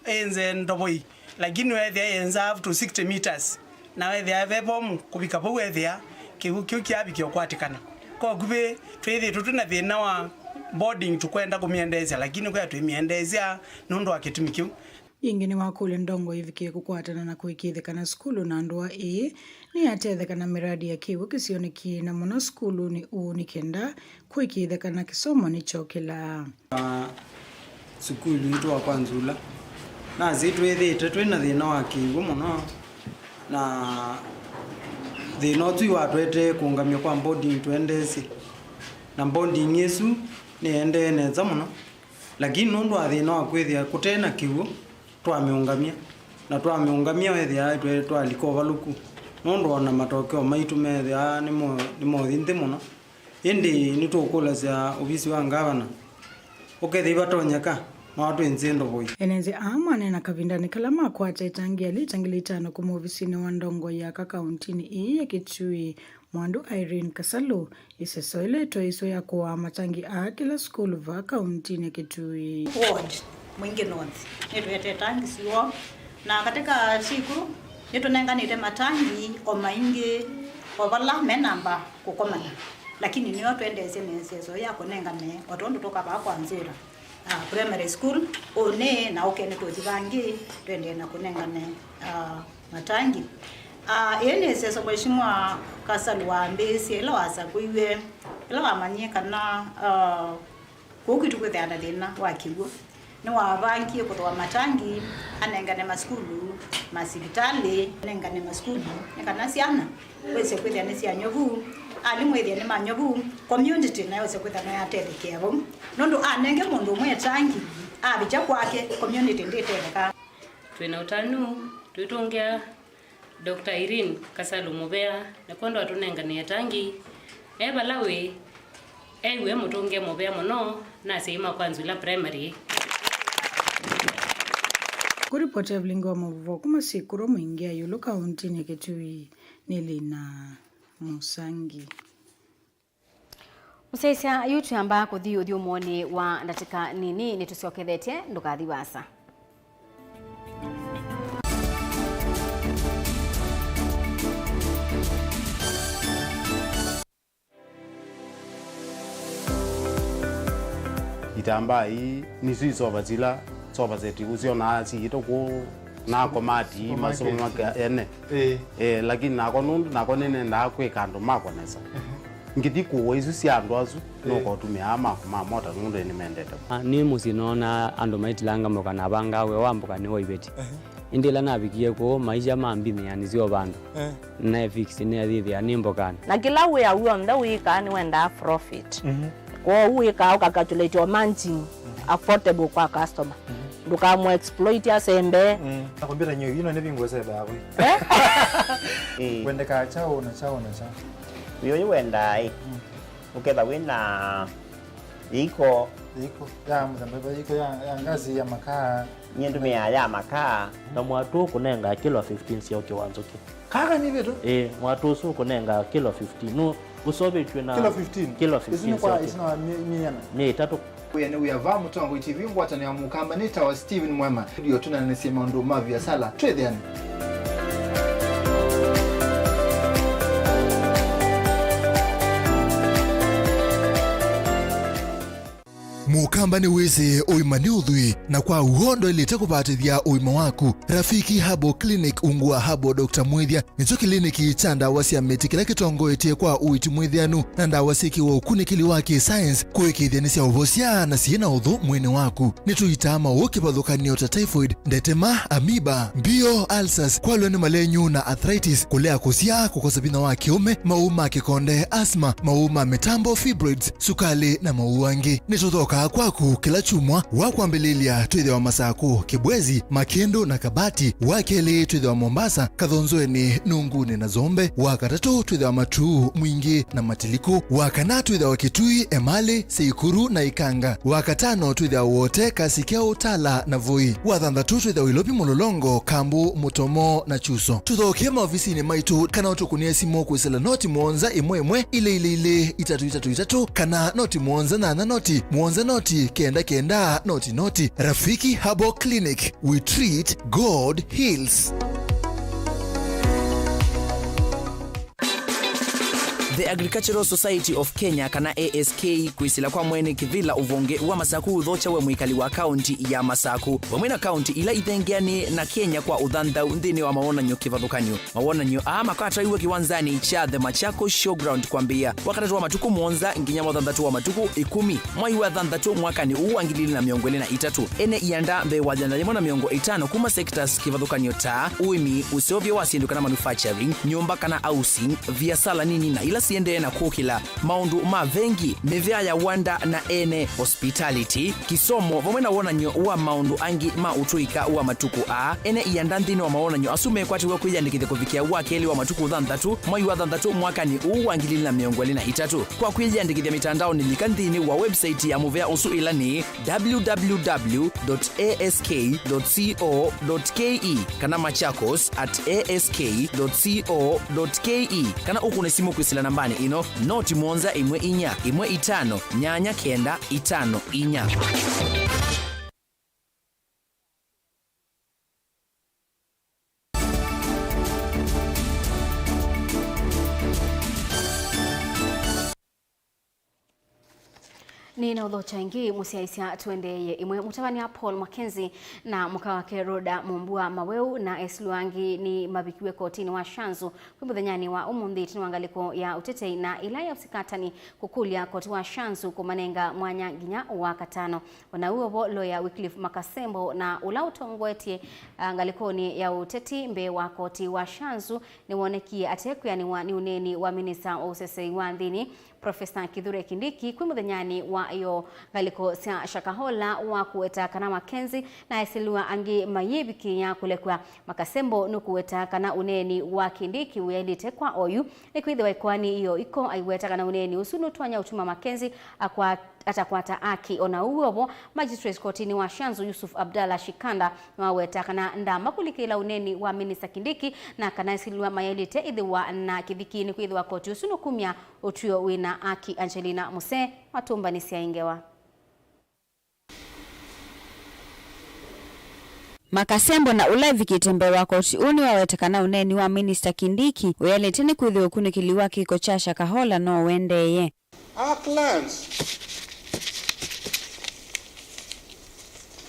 ĩnze Ndovoi, lakini weethĩa ĩenza up to sixty meters, na weethĩa ve vomu kũvika vau, weethĩa kĩw'ũ kĩu kyavikie ũkwatĩkana. Kwa ũkuvĩ, twĩthĩĩtwe twĩ na thĩna wa boarding, tũkwenda kũmĩendeesya, lakini kwĩa twĩmĩendeesya nũndũ wa kĩtumi kĩu. Yĩngĩ nĩwakũlya ndongoi ĩvikĩe kũkwatana na kũĩkĩĩthya kana sukulu na ndũa ĩĩ nĩyatetheka na mĩradi ya kĩw'ũ kĩsionĩ kĩĩ, na mũno sukulunĩ ũũ, nĩ kenda kũĩkĩĩthya kana kĩsomo nĩkyokĩla. Na sukulu itũ wa Kwa Nzula, nasi twĩthĩĩte twĩ na thĩna wa kĩw'ũ mũno, na thĩna ũsu watwetee kũũngamya kwa boarding tũendeesye, na boarding ĩsu nĩendee nesa mũno. Lakini nũndũ wa thĩna wa kwĩthĩa kũte na kĩw'ũ, twamĩũngamya, na twamĩũngamya weethĩa twe-, twalika ũvalũku, nũndũ o na matokeo maitũ meethĩawa nĩmo-, nĩmothi nthĩ mũno. Ĩndĩ nĩtũũkũlasya ovisi wa ngavana, ũkethĩa ivatonyeka, No twĩ nzĩ ndũvũi. Ene nzĩ aa maneena kavindanĩ kala makwata ĩtangi ya lita ngili itano kuma ovisinĩ wa ndongoi ya aka kauntinĩ ĩĩ ya Kitui, Mwandu Irene Kasalu, ĩseso ĩla ĩtwaĩswe ya kũaa matangi aa kĩla sukulu vaa kauntinĩ ya Kitui. Ward, Mwingi North, nĩtũete tangi syoo, na katika sikuru nĩtũnenganĩte matangi o maingĩ o vala me namba kũkomana, lakini nĩyo twendeesye na ĩseso ya kũnengane o tondũ tũkavaa kwa nzũra. Ah, primary school, ũnĩ na ũkene tũthi vangĩ, twendee na kũnengane, ah, matangi. Ah, ĩĩ nĩ ĩseso Mheshimiwa Kasalu wambĩĩsye ĩla wasakũiwe, ĩla wamanyie kana, ah, kũu kwitũ kwĩthĩawa na thĩna wa kĩw'ũ. Nĩwavangie kũthooa matangi, anengane masukulu, masivitalĩ, anengane masukulu, nĩ kana syana wĩse kwĩthĩa nĩ sya nyovu, alimũ ĩthĩa nĩ ma nyovu, community nayo yĩse kwĩthĩa no yatethekea vau. Nũndũ anenge mũndũ ũmwe ĩtangi, avikya kwake, community ndĩtetheka. Twĩ na ũtanu twĩtũngĩa Doctor Irene Kasalu mũvea, nĩ kwondũ atũnenganĩe ĩtangi. E vala wĩ, ew'e mũtũngĩe mũvea mũno, na asyai makwa Nzula Primary. Kũripoti Evelyn wa Mũvuvo kuma Sikuru Mwingi ya Ĩũlũ kauntinĩ ya Kitui. Nĩ Lina Mũsangi. Mũsyaĩĩsya, yu twĩambaa kũthi ũthyũmũonĩ wa ndatĩka nini, nĩtũsyokethetye, ndũkathi vaasa. Itambaa ii nĩsyo isova sila sofa set ũsyonaa siĩtwe kũu na komati. Supermarket. Masomo make ene. Ĩĩ. Eh, lakini nakwa nũndũ nakwa nĩnendaa kwĩka andũ makwa nesa. Ehe. Ngĩthi kũũa isu sya andũ asu, ĩĩ, nũkotũmĩaa maku ma mota nũndũ nĩmendete. Ah, nĩ mũsyĩ noonaa andũ maitilanga mboka na avangaa wĩa wa mboka nĩ wa iveti. Ehe. Ĩndĩ ĩla navikie kũu, maisha mambinĩanĩsya o vandũ. Eh. Naefix nĩathĩthĩa nĩ mbokanĩ. Na kĩla wĩa w'onthe wĩkaa nĩwendaa profit. Mhm. Kwoou wĩkaa ũkacalculate o margin, mhm, affordable kwa customer. Mhm. Ndũkamũ exploit asembe. Mm. Na kompyuta nyo ino nĩ vingu sebe hapo. Eh? Eh. Wendeka chao na chao na chao. Wĩ ũyũ wendaa ĩ. Mm. Ũketha wĩ na iko. Iko ya mũthemba iko ya, ya ngazi ya makaa. Nyie ndũmĩaa ya makaa. Na mwatũ ũkũnenga kilo fifteen sya ũkĩ wa nzũkĩ. Kaka nĩ vitu? Ĩĩ, mwatũ ũsu ũkũnenga kilo fifteen. Nũ ũsovĩtw'e na kilo fifteen? Kilo fifteen. Isu nĩ kwa sya ũkĩ. Isu na mĩ-, mĩana. Mĩ ĩtatũ. Wĩa nĩ wĩa va Mũtongoi T V ngwatanĩo ya Mũkamba nĩ tawa Steven Mwema. Studio tũnanĩsye maũndũ ma viasala. Twĩthĩane. Mũkamba nĩwĩsĩ ũima nĩ ũthwii, na kwa w'o ndwaĩlĩte kũvatĩthya ũima waku. Rafiki Herbal Clinic ungu wa Herbal Doctor Mwĩthya nĩkyo kĩliniki kya ndawa sya mĩtĩ kĩla kĩtongoetye kwa ũiiti mwĩthĩanu na ndawa syĩkĩwe ũkunĩkĩli wa kĩ-science kũĩkĩĩthya nĩsyaũvosya na syĩ na ũthũ mwĩĩnĩ waku. Nĩtũitaa maũũ kĩvathũkany'o ta typhoid, ndetema, amoeba, mbio, ulcers, kwalwa nĩ malenyu na arthritis, kũlea kũsyaa, kũkosa vinya wa kĩũme, maũũ ma kĩkonde, asthma, maũũ ma mĩtambo, fibroids, sukalĩ, na maũũ angĩ. Nĩtũthokaa kwaku kĩla kyumwa wa kwambĩlĩlya. Twĩthĩawa Masakũ, Kĩbwezi, Makĩndũ, na Kabati. Wa kelĩ twĩthĩawa Mombasa, Kathonzoeni, Nungunĩ, na Zombe. Wa katatũ twĩthĩawa Matuu, Mwingi, na Matiliku. Wa kana twĩthĩawa Kitui, Emali, Seikuru, na Ikanga. Wa katano twĩthĩawa Wote, Kasikeu, Tala, na Voi. Wa thanthatũ twĩthĩawa Ilovi, Mũlolongo, Kambu, Mũtomo, na Chuso. Tũthokee maovisinĩ maitũ kana ũtũkũnĩe simũ kwĩsĩla noti mũonza ĩmwe ĩmwe ilĩ ilĩ ilĩ itatũ itatũ itatũ kana noti mũonza nyanya noti mũonza noti kenda kenda noti noti. Rafiki Herbal Clinic, we treat, God heals. The Agricultural Society of Kenya, kana A S K, kwĩsĩla kwa mwene kĩvĩla ũvonge wa Masaku ũthokya we mwĩkali wa kaunti ya Masaku, vamwe na kaunti ila ithengeanĩ na Kenya kwa ũthanthau nthĩnĩ wa mawonany'o kĩvathũkany'o. Mawonany'o aa makatwaiwe kĩwanzanĩ kya The Machakos Showground kwambĩĩa Wakatatũ wa matukũ mũonza nginya wathanthatũ wa matukũ ĩkũmi mwai wa thanthatũ mwakanĩ ũũ wa ngili ilĩ na mĩongo ĩlĩ na itatũ. Ene ianda mbee wa yĩana yĩmwe na mĩongo ĩtano kuma sectors kĩvathũkany'o ta ũĩmi, ũseũvyo wa syĩndũ kana manufacturing, nyũmba kana housing, viasala nini na ila siendee na kũkĩla, maũndũ ma vengi, mĩvĩa ya wanda na ene hospitality, kĩsomo, vamwe na wonany'o wa maũndũ angĩ ma ũtũĩka wa matukũ aa. Ene ianda nthĩnĩ wa mawonany'o asu mekwatĩw'a kwĩyĩandĩkĩthya kũvikĩa wa kelĩ wa matukũ thanthatũ mwai wa thanthatũ mwakanĩ ũũ wa ngili ilĩ na mĩongo ĩlĩ na itatũ. Kwa kwĩyĩandĩkĩthya mĩtandaonĩ, lika nthĩnĩ wa website ya mũvea ũsu, ĩla nĩ www dot ask dot co dot ke kana machakos at ask dot co dot ke, kana ũkũne simũ kwĩsĩla nambanĩ ĩno, noti mũonza ĩmwe inya ĩmwe itano nyanya kenda itano inya. Nĩnaũthokya ĩngĩ mũsyaĩĩsya tũendeeye. Ĩmwe, mũtavany'a Paul Mackenzie na mũka wake Rhoda Mumbua Maweu na esilwa angĩ nĩmavikiw'e kotinĩ wa Shanzu kwĩ mũthenyanĩ wa ũmũnthĩ ĩtina wa ngalĩko ya ũtetei na ĩla ya ũsikatani kũkũlya koti wa Shanzu kũmanenga mwanya nginya Wakatano. O na ũu o vo, loya Wycliffe Makasembo na ũla ũtongoetye, ah, ngalĩkonĩ ya ũteti mbee wa koti wa Shanzu nĩwonekie ate kwĩanĩwa nĩ ũneeni wa minista wa ũsesei wa nthĩnĩ, Profesa Kithure Kindiki, kwĩ mũthenyanĩ wa ĩyoo ngalĩko sya Shakahola wa kũweta kana Mackenzie na esilwa angĩ mayĩvikĩĩa kũlekw'a. Makasembo nũkũweta kana ũneeni wa Kindiki wĩaĩlĩte kwa oyu nĩkwĩthĩwa ĩkoani ĩyo iko aiweta kana ũneeni ũsu nũtonya ũtuma Mackenzie akwa atakwata aki. O na ũu o vo, magistrate kotinĩ wa Shanzu Yusuf Abdallah Shikanda nĩwaweta kana ndamba kũlikĩla ũneeni wa Minista Kindiki na kana esilwa mayaĩlĩte ĩthĩwa na kĩthiki nĩkwĩthĩwa koti ũsu nũkumya ũtw'ĩo wĩ na aki. Angelina Musee watũmbanĩsya ĩ ngewa. Makasembo na ũla evikĩte mbee wa koti ũũ nĩwaweta kana ũneeni wa Minista Kindiki wĩaĩlĩte nĩkwĩthĩwa ũkunĩkĩli wa kĩko kya Shakahola no ũendeeye. Our clients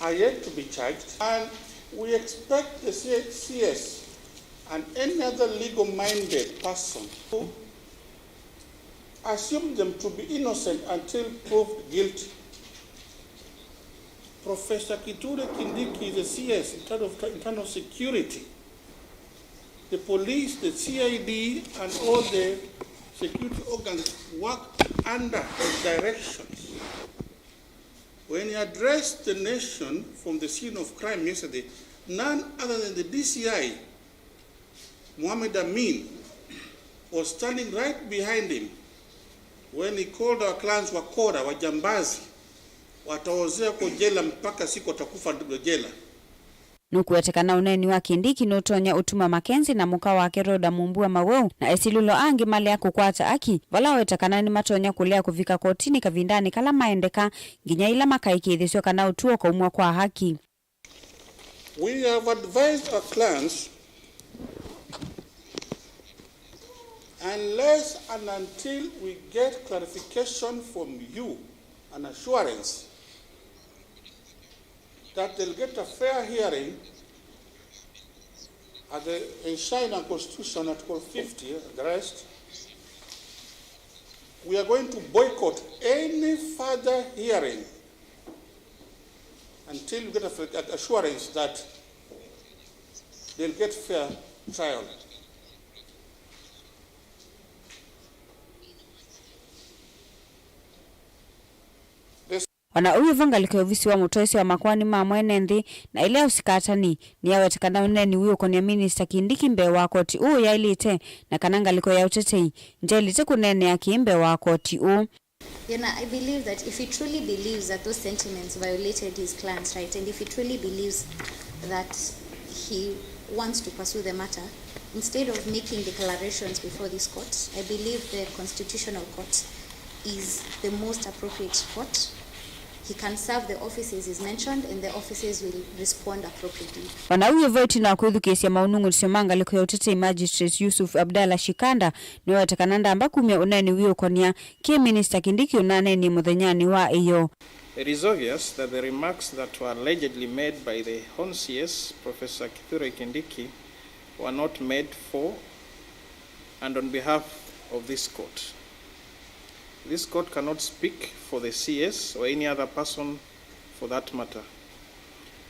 are yet to be charged, and we expect the C S and any other legal-minded person to assume them to be innocent until proved guilty. Professor Kithure Kindiki is the C S in terms of internal security. The police, the C I D, and all the security organs work under his directions. When he addressed the nation from the scene of crime yesterday, none other than the D C I, Mohamed Amin, was standing right behind him when he called our clients wakora, wajambazi, wataozea kwa jela mpaka siku watakufa jela. Nũkũweta kana ũneeni wa Kindiki nũtonya ũtuma Mackenzie na mũka wake Rhoda Mumbua Maweu na esilĩlo angĩ malea kũkwata aki, vala waweta kana nĩmatonya kũlea kũvika kotinĩ kavindanĩ kala maendeka, nginya ĩla makaĩkĩĩthĩsw'a kana ũtw'ĩo ũkaumw'a kwa haki. We have advised our clients, unless and until we get clarification from you, an assurance that they'll get a fair hearing as enshrined in our Constitution, Article fifty, the rest, we are going to boycott any further hearing until we get a, a assurance that they'll get fair trial. O na ũu vo, ngalĩko ya ovisi wa mũtwaĩsya wa makoani ma mwene nthĩ na ĩla ya ũsikatani nĩyaweta kana ũneeni wĩũkonĩa Minista Kindiki mbee wa koti ũũ yaĩlĩte, na kana ngalĩko ya ũtetei ndyaĩlĩte kũneenea kĩĩ mbee wa koti ũũ. And I believe that if he truly believes that those sentiments violated his client's right, and if he truly believes that he wants to pursue the matter, instead of making declarations before this court, I believe the Constitutional Court is the most appropriate court. He can serve the offices he's mentioned, and the offices will respond appropriately. O na ũu vo, ĩtina wa kwĩthukĩĩsya maũnung'unĩsyo ma ngalĩko ya ũtetei, Magistrate Yusuf Abdallah Shikanda nĩwaweta kana ndamba kumya ũneeni wĩũkonĩa kĩ Minista Kindiki ũnaneenie mũthenyanĩ wa ĩyoo. It is obvious that the remarks that were allegedly made by the Hon C S, Professor Kithure Kindiki, were not made for and on behalf of this court. This court cannot speak for the C S or any other person for that matter.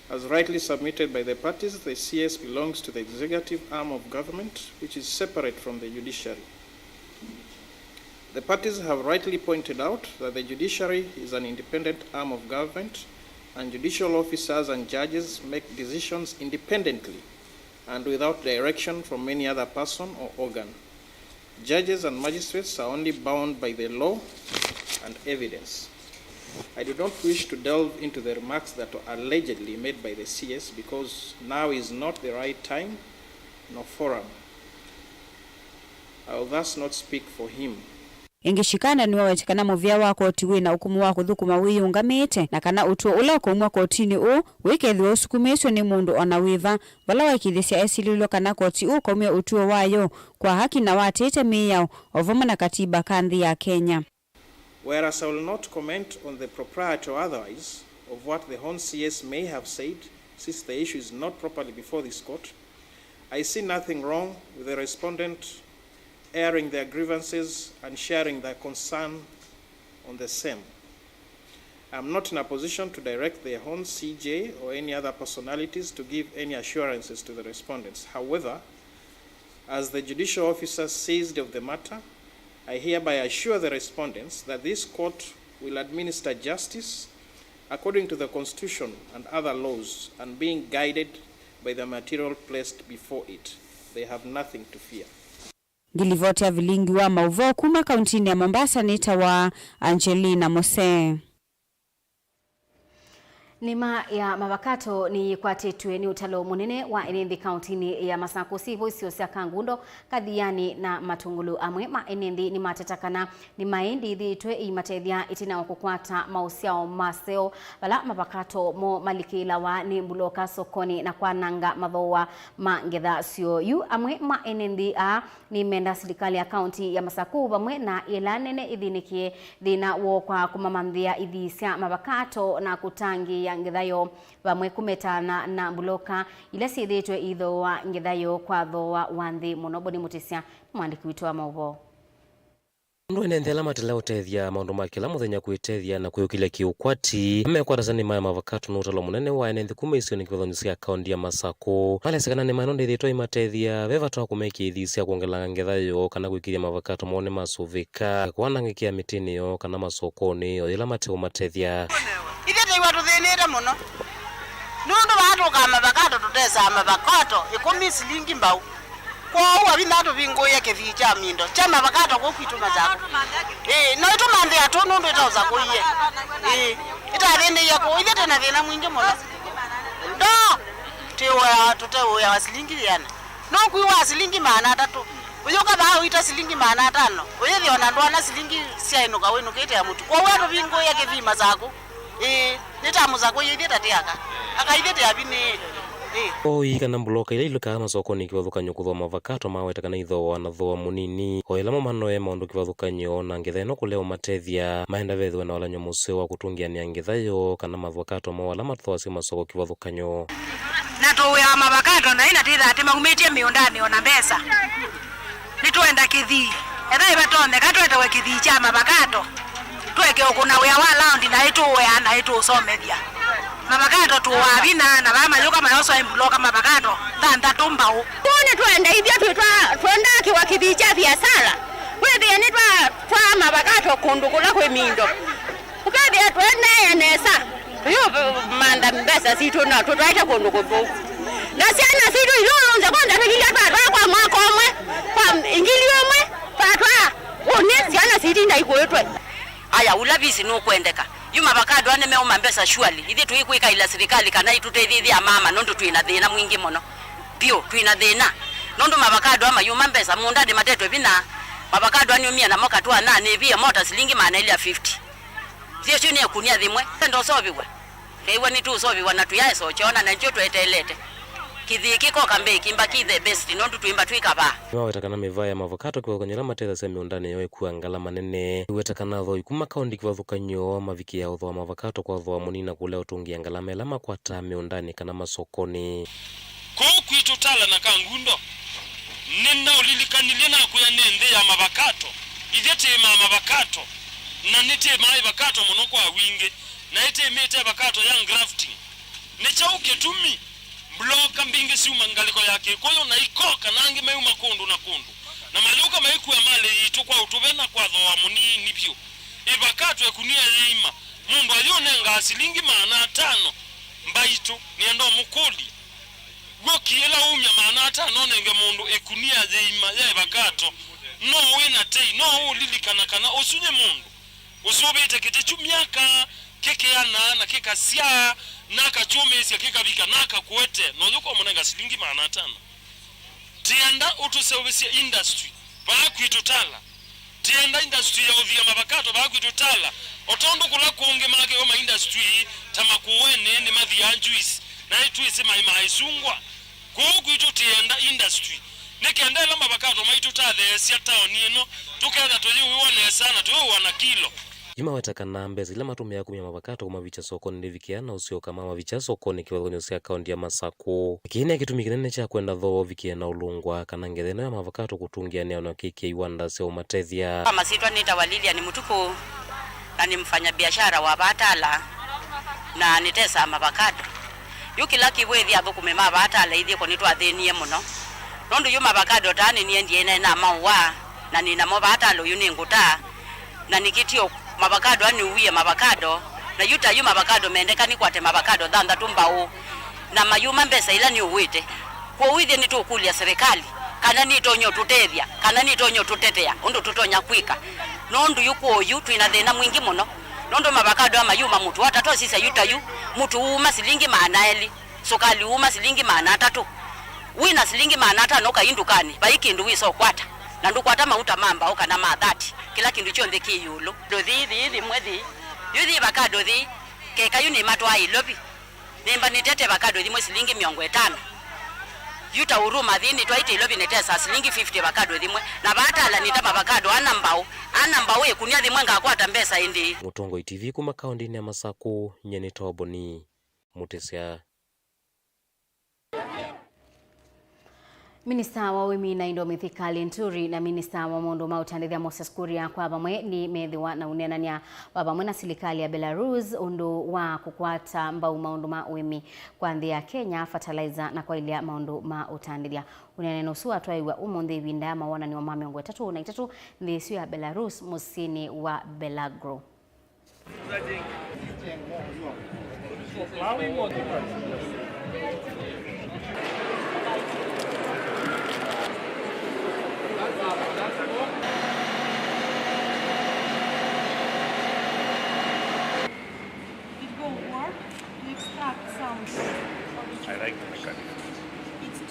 As rightly submitted by the parties, the C S belongs to the executive arm of government, which is separate from the judiciary. The parties have rightly pointed out that the judiciary is an independent arm of government and judicial officers and judges make decisions independently and without direction from any other person or organ. Judges and magistrates are only bound by the law and evidence. I do not wish to delve into the remarks that were allegedly made by the C S because now is not the right time nor forum. I will thus not speak for him. Ĩngĩ, Shikanda nĩwaweta kana mũvĩa wa koti wĩ na ũkũmũ wa kũthũkũma wĩyĩũngamĩte, na kana ũtũo ũla ũkaumw'a kotinĩ ũũ wĩkethĩwa ũsukumĩĩsw'e nĩ mũndũ o na wĩva, vala waĩkĩĩthĩsya esilĩlw'a kana koti ũũ ũkaumya ũtũo wayo kwa haki na waatĩĩte mĩao o vamwe na katiba ka nthĩ ya Kenya. Whereas I will not comment on the propriety or otherwise of what the Hon C S may have said, since the issue is not properly before this court, I see nothing wrong with the respondent airing their grievances and sharing their concern on the same. I am not in a position to direct the Hon C J or any other personalities to give any assurances to the respondents. However, as the judicial officer seized of the matter, I hereby assure the respondents that this court will administer justice according to the Constitution and other laws and being guided by the material placed before it. They have nothing to fear. Ngilivoti ya vilingi wa maũvoo kuma kauntinĩ ya Mombasa nĩtawa Angelina Mose. Nĩma ya mavakato nĩyĩkwatĩtw'e nĩ ũtalo mũnene wa ene nthĩ kauntinĩ ya Masakũ, syĩvo isio sya Kangundo, Kathiani na Matungulu. Amwe ma ene nthĩ nĩmateta kana nĩmaĩndĩthĩtwe iimatethya ĩtina wa kũkwata maũsyao maseo vala mavakato moo malikĩlawa nĩ mbuloka sokoni na kwananga mathooa ma ngetha syoo. Yu amwe ma ene nthĩ aa nĩmenda silikalĩ ya kaunti ya Masakũ vamwe na ĩla nene ĩthĩnĩkĩe thĩna woo kwa kũmamanthĩa ithii sya mavakato na kũtangĩĩa ngetha yoo, vamwe kũmetana na mbuloka ila syĩthĩĩtwe iithooa ngetha yoo kwa thooa wa nthĩ mũno. Boni Mũtĩsya nĩ mwandĩki witũ wa maũvoo. Andũ ene nthĩ ala matelea ũtethya maũndũ ma kĩla mũthenya kwĩtethya na kwĩyũkĩlya kĩũkwati, mekwata nĩ maya mavakato nĩ ũtalo mũnene wa ene nthĩ kuma isionĩ kĩvathonyo sya kaunti ya Masakũ. Malesĩ kana nĩ maeno ndĩthĩtwa imatethya, ve vata wa kũmekĩa ithii sya kwongelanga ngetha yoo kana kwĩkĩthya mavakato moo nĩmasũvĩka kwanangĩkĩa mĩtĩnĩ yoo kana masokonĩ o yĩla mateũmatethya. Ithyĩ tĩw'a tũthĩnĩte mũno nũndũ vaa tũkaa mavakato, tũtesaa mavakato ĩkũmi silingi mbau. Kwoou avinya tũvingũĩe kĩthii kya mindo kya mavakato kũu kwitũ Masakũ. Ĩĩ, no ĩtũmanthĩa tũ nũndũ ĩtaũsakũie. Ĩĩ, ĩtathĩnĩie kũu. Ithyĩ twĩ na thĩna mwingĩ mũno. Ndo twĩũaa, tũteũĩawa silingi yĩana. No kwĩ wa silingi maana atatũ. Ũyũka vaa ũita silingi maana atano. Ũyĩthĩa o na ndwana silingi syaĩnũka wĩnũkĩte ya mũtu. Kwoou atũvingũĩe kĩthii Masakũ. Ĩĩ, nĩtamũsakũie ithyĩ ta tĩ aka. Aka ithyĩ tĩ avinĩĩe. Ĩĩ. Ooi kana mbuloka ila ilũkaa masokonĩ kĩvathũkany'o kũthooa mavakato maweta kana ithooa na thooa mũnini. O ĩla mo manoe maũndũ kĩvathũkany'o na ngetha ĩno kũlea ũmatethya, maenda vethĩwe na walany'o mũseo wa kũtũngĩanĩa ngetha yoo kana mavakato moo ala matũthooasya masoko kĩvathũkany'o. Na tũũĩawa mavakato naĩ na twĩthaa tĩmaumĩtye mĩũndanĩ o na mbesa. Nĩtwenda kĩthii. Ethĩwa ĩvatonyeka twetewe kĩthii kya mavakato, tũeke ũkũna wĩa wa laundi naĩ tũũea naĩ tũũsomethya. Mavakato tũũaa vinya na vaa mayũka mayoswa ĩ mbuloka mavakato thanthatũ mbau. Kwoou nĩtwenda ithyĩ twĩ twa-, twendaa kĩwa kĩthii kya viasala, wĩthĩe nĩtwatwaa mavakato kũndũ kũla kwĩ mindo. Ũkethĩa tũendeea nesa, tũyũmantha mbesa sitũ na tũtwaĩte kũndũ kũthũku. Na syana sitũ ilũlũnze kwanza tũkilya twatwaa kwa mwaka ũmwe, kwa ngili ũmwe, twatwaa ũnĩ syana sitinda ikũĩtwe. Aya, ũla visi nũkwendeka. Yu mavakado aa nĩmeũma mbesa surely. Ithyĩ tũikwĩkaĩla silikalĩ kana itũtetheethye amama nũndũ twĩ na thĩna mwingĩ mũno. Vyũ, twĩ na thĩna. Nũndũ mavakado aa mayũma mbesa, mũũndanĩ matetwe vinya. Mavakado aa nĩumie namo katwana, nĩvie mota silingi maana elĩ ya fifty. Syĩsyo nĩ ĩkunia yĩmwe. Enda ũseũvĩw'a. Twĩw'a nĩtũũseũvĩw'a na tũyaĩsa ũkyona, na nĩkyo tweteelete. Kĩthii kĩkoka mbee kĩmba kĩ the best, nũndũ twĩmba twĩka vaa. Nĩmaweta kana mĩvaa ya mavakato kĩvathũkany'o ĩla matethasya mĩũndanĩ yoo ĩkua ngalama nene. Nĩweta kana athoi kuma kaũnti kĩvathũkany'o mavikĩaa ũthooa mavakato kwa thooa mũnini na kũlea ũtũngĩa ngalama ĩla makwataa mĩũndanĩ kana masokonĩ. Kũu kwitũ Tala na Kangundo, nĩnaũlilikanilye nakwĩa nĩ nthĩ ya mavakato. Ithyĩ tĩĩmaa mavakato, na nĩtĩĩmaa ĩvakato mũno kwa wingĩ, na ĩtĩĩmĩte ĩvakato ya grafting. Nĩ kyaũ kĩtumi mbuloka mbingĩ syuma ngalĩko ya Kĩkũyũ na ikoka na angĩ meuma kũndũ na kũndũ? Na mayũka maikua malĩ yitũ kwa ũtũve na kwa thooa mũnini vyũ. Ĩvakatwa ĩkunia yĩima, mũndũ ayũnengaa silingi maana atano mbaitũ, nĩenda ũmũkũlye. W'o kĩla umya maana atano ũnenge mũndũ ĩkunia yĩima ya ĩvakato, no wĩ na tei, no ũũlilikana kana ũsu nĩ mũndũ ũsũvĩte kĩtĩ kyu myaka, kĩkeanaa na kĩkasyaa, na akakyũmĩĩsya kĩkavika, na akakũete, na ũyũka ũmũnenga silingi maana atano? Tienda ũtũseũvĩsye industry vaa kwitũ Tala. Tienda industry ya ũthia mavakato vaa kwitũ Tala, o tondũ kũla kũngĩ makĩwe ma industry ta Makueni nĩmathiaa juice, na nĩtwĩsĩ maĩmaa ĩsungwa. Kũu kwitũ tienda industry, nĩ kenda ĩla mavakato maitũ tatheesya taoni ĩno, tũketha tũyĩwĩwa nesa na tũyĩw'a na kilo. Yu maweta kana mbesa ila matũmĩaa kumya mavakato kũmavikya sokonĩ ndĩvikĩaa na ũsyoka mamavikya sokonĩ kĩvathũkany'o sya kaunti ya Masakũ. Kĩĩ nĩ kĩtumi kĩnene kya kwenda thooa ũvikĩe na ũlũngwa kana ngetha ĩno ya mavakato kũtũngĩa nĩaona kĩkĩa iwanda sya ũmatethya. Kwa masitwa nĩtawa Lilian Mutuku, na nĩ mfanya biashara wa vaa Tala, na nĩtesaa mavakato. Yu kĩla kĩw'ĩthya athũkũmi ma vaa Tala ithyĩ ko nĩtwathĩnie mũno, nũndũ yu mavakato taa nĩniendie ĩnaĩ na maũwa, na nĩ namo vaa Tala ũyu nĩ ngũta, na nĩkĩtio mavakado aa nĩuwie mavakado, na yu ta yu mavakado mendeka nĩkwate mavakado thanthatũ mbaũ, na mayuma mbesa ila nĩũwĩte. Kwoou ithyĩ nĩtũkũlya serikali kana nĩtonya ũtũtethya, kana nĩtonya ũtũtetea ũndũ tũtonya kwĩka, nũndũ yu kwoou twĩ na thĩna mwingĩ mũno, nũndũ mavakado aa mayuma mũtu wa tata ũsisya yu ta yu, mũtu uuma silingi maana elĩ, sukali uuma silingi maana atatũ. Wĩ na silingi maana atano ũkai ndukanĩ, vai kĩndũ wĩsa ũkwata, na ndũkwata mauta ma mbaũ kana ma thati, kĩla kĩndũ kyonthe kĩ ĩũlũ. Ndũthi, thi, thimwe thi. Yu thi vakado thi, keka yu nĩmatwaa Ilovi. Nĩmba nĩtete vakado thimwe silingi mĩongo ĩtano. Yu ta Huruma thi nĩtwaĩte Ilovi nĩtesa silingi fifty vakado thimwe. Na vaa Tala nĩta mavakado ana mbaũ. Ana mbaũ ĩkunia thimwe ngakwata mbesa ĩndĩĩ. Mũtongoi T V kuma kaũndĩnĩ ya Masakũ, nye nĩ Toboni Mũtĩsya. Minista wa ũĩmi na indo Mithika Linturi na minista wa maũndũ ma ũtandĩthya Moses Kuria kwa vamwe nĩmethĩwa na ũneenany'a wa vamwe na silikalĩ ya Belarus ũndũ wa kũkwata mbau maũndũ ma ũĩmi kwa nthĩ ya Kenya, fertilizer na kwaĩlya maũndũ ma ũtandĩthya. Ũneenany'o ũsu watwaĩw'a ũmũnthĩ ĩvinda ya mawonany'o ma mĩongo ĩtatũ na itatũ nthĩ ĩsu ya Belarus mũsyĩnĩ wa Belagro. It will work to extract some. I like the mechanical. It's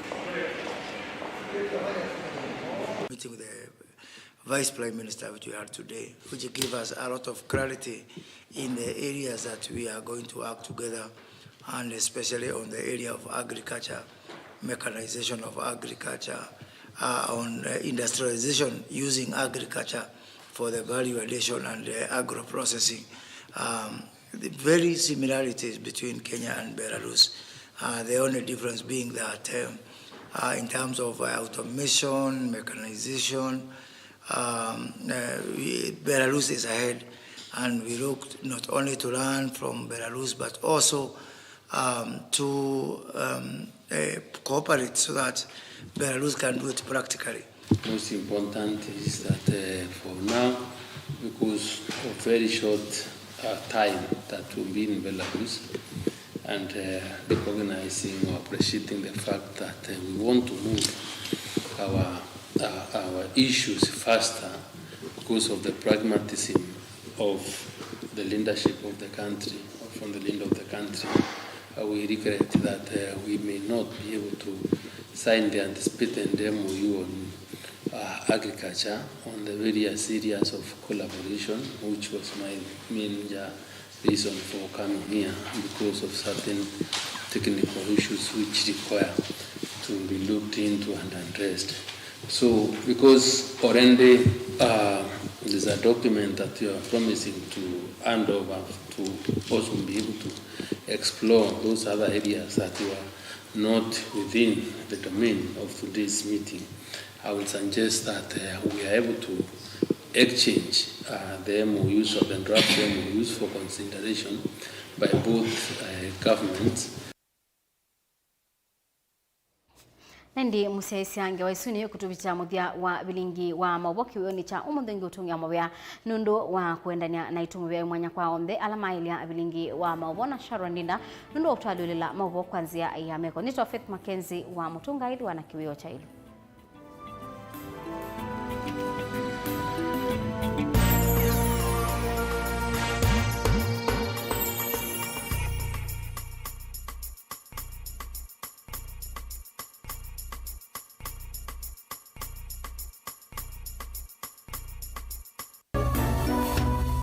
meeting with the Vice Prime Minister, which we had today, which gave us a lot of clarity in the areas that we are going to work together, and especially on the area of agriculture, mechanization of agriculture, uh, on, uh, industrialization using agriculture for the value addition and, uh, agro-processing. Um, the very similarities between Kenya and Belarus, uh, the only difference being that, um, uh, in terms of, uh, automation, mechanization, um, uh, we, Belarus is ahead, and we look not only to learn from Belarus, but also, um, to, um, uh, cooperate so that Belarus can do it practically. Most important is that, uh, for now, because of very short, uh, time that we've been in Belarus, and, uh, recognizing or appreciating the fact that, uh, we want to move our, uh, our issues faster because of the pragmatism of the leadership of the country, or from the leader of the country. Uh, we regret that, uh, we may not be able to sign the anticipated M O U on, uh, agriculture, on the various areas of collaboration, which was my major reason for coming here, because of certain technical issues which require to be looked into and addressed. So, because already, uh, there's a document that you are promising to hand over to also be able to explore those other areas that you are not within the domain of today's meeting, I would suggest that, uh, we are able to exchange, uh, the M O Us or the draft M O Us for consideration by both, uh, governments. Ĩndĩ mũsyaĩĩsya, ngewa ĩsu nĩyo ĩkũtũvikya mũthya wa vilingi wa maũvoo kĩwĩonĩ kya ũmũnthĩ. Ngĩũtũngĩa mũvea nũndũ wa kũendany'a naitũ, mũvea wĩ mwanya kwa onthe ala maĩlya vilingi wa maũvoo, na Sharon Ndinda nũndũ wa kũtũalyũlĩla maũvoo kwa nzĩa ya meko. Nĩtawa Faith Mackenzie wa Mũtũngaĩli wa na kĩwĩoo kya ĩlũ.